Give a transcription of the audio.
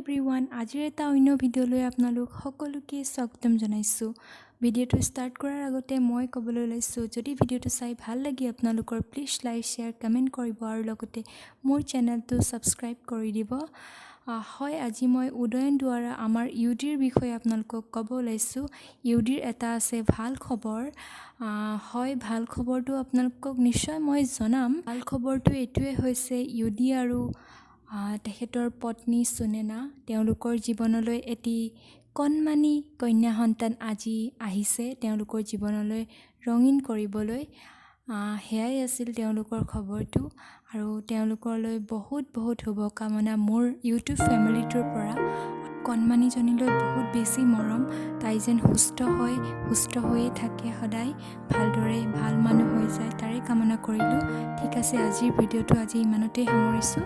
Everyone, আজিৰ এটা অন্য ভিডিঅ'লৈ আপোনালোক সকলোকে স্বাগতম জনাইছোঁ। ভিডিঅ'টো ষ্টাৰ্ট কৰাৰ আগতে মই ক'বলৈ ওলাইছোঁ, যদি ভিডিঅ'টো চাই ভাল লাগে আপোনালোকৰ, প্লিজ লাইক, শ্বেয়াৰ, কমেণ্ট কৰিব আৰু লগতে মোৰ চেনেলটো ছাবস্ক্ৰাইব কৰি দিব। হয়, আজি মই উদয়ন দুৱাৰা, আমাৰ ইউ ডিৰ বিষয়ে আপোনালোকক ক'ব ওলাইছোঁ। ইউ ডিৰ এটা আছে ভাল খবৰ। হয়, ভাল খবৰটো আপোনালোকক নিশ্চয় মই জনাম। ভাল খবৰটো এইটোৱে হৈছে, ইউ ডি আৰু তেখেতৰ পত্নী সুনেনা, তেওঁলোকৰ জীৱনলৈ এটি কণমানি কন্যা সন্তান আজি আহিছে তেওঁলোকৰ জীৱনলৈ ৰঙীন কৰিবলৈ। সেয়াই আছিল তেওঁলোকৰ খবৰটো আৰু তেওঁলোকলৈ বহুত বহুত শুভকামনা মোৰ ইউটিউব ফেমিলিটোৰ পৰা। কণমানিজনীলৈ বহুত বেছি মৰম। তাই যেন সুস্থ হৈ, সুস্থ হৈয়ে থাকে সদায়, ভালদৰে ভাল মানুহ হৈ যায়, তাৰে কামনা কৰিলোঁ। ঠিক আছে, আজিৰ ভিডিঅ'টো আজি ইমানতেই সামৰিছোঁ।